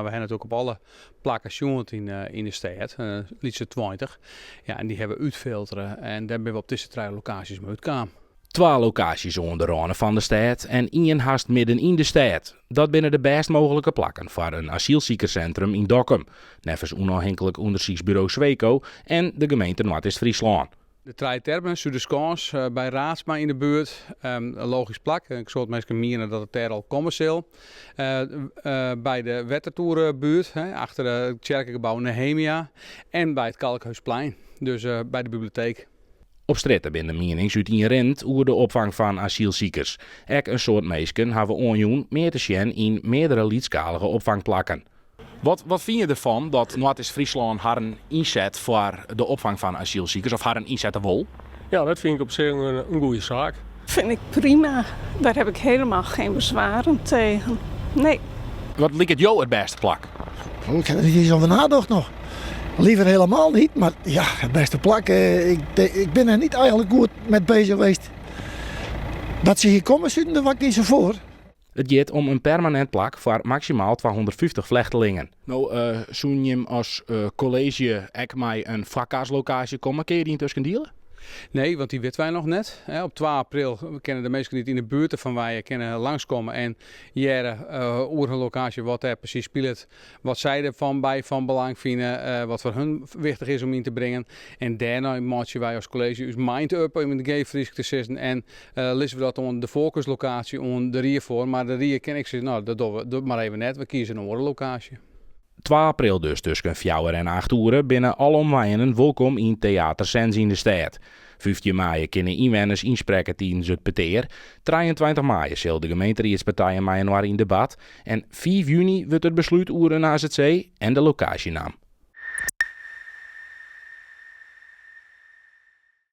We ha natuerlik op alle plakken sjoen yn de stêd, lytse 20. Ja, en dy ha we útfiltere en dêr binne we op dizze trije lokaasjes mei útkaam. Twa lokaasjes oan de râne fan de stêd en ien hast midden yn de stêd. Dat binne de bêst mooglike plakken foar in asylsikersintrum yn Dokkum, neffens ûnôfhinklik ûndersyksburo Sweco en de gemeente Noardeast-Fryslân. De Trije Terpen, Suderskâns, by Raadsma yn de buert. In logysk plak. In soad minsken miene dat it dêr al komme sil. By de Wettertoerbuert, achter it tsjerkegebou Nehemia. En by it Kalkhuisplein, dus by de biblioteek. Op strjitte binne de mienings útienrinnend oer de opfang fan asylsikers. Ek in soad minsken hawwe oanjûn mear te sjen yn meardere lytsskalige opfangplakken. Wat wat fine je derfan dat Noardeast-Fryslân harren ynset foar de opfang fan asylsikers of harren ynsette wol? Ja, dat fyn ik op sich in goede saak. Vind ik prima. Daar heb ik helemaal geen bezwaren tegen. Nee. Wat liket jo it bêste plak? Ik ha der net iens over nadocht noch. Liever helemaal niet, mar ja, it bêste plak. Ik bin der niet eigenlijk goed met bezig geweest. Dat se hjir komme suten, dêr wa ik niet sa foar. It giet om in permanint plak foar maksimaal 250 flechtelingen. No soenen jim as kolleezje ek mei in foarkarslokaasje komme. Kinne je dy yntusken diele? Nee, want dy witte wy noch net. Op 2 april kinne de minsken dy't yn de buert derfan wenje kinne langskomme en hearre oer hun lokaasje wat dêr presys spilet, wat sy derfan by fan belang fine, wat foar hun wichtich is om yn te bringen. En dêrnei meitsje wy as kolleezje ús mind up, om yn it geef Frysk te sizzen, en lizze we dat oan de foarkarslokaasje oan de rie foar. Mar de rie kin ek sizze, no dat dogge we mar even net, we kieze in oare lokaasje. 2 april dus tusken fjouwer en acht oere binne alle omwenjenden wolkom yn Teater Sens yn de stêd. 15 maaie kinne ynwenners ynsprekke tidens it petear. 23 maaie sil de gemeenteriedspartijen mei-inoar yn debat. En 5 juny wurdt it beslút oer in azc en de lokaasje naam.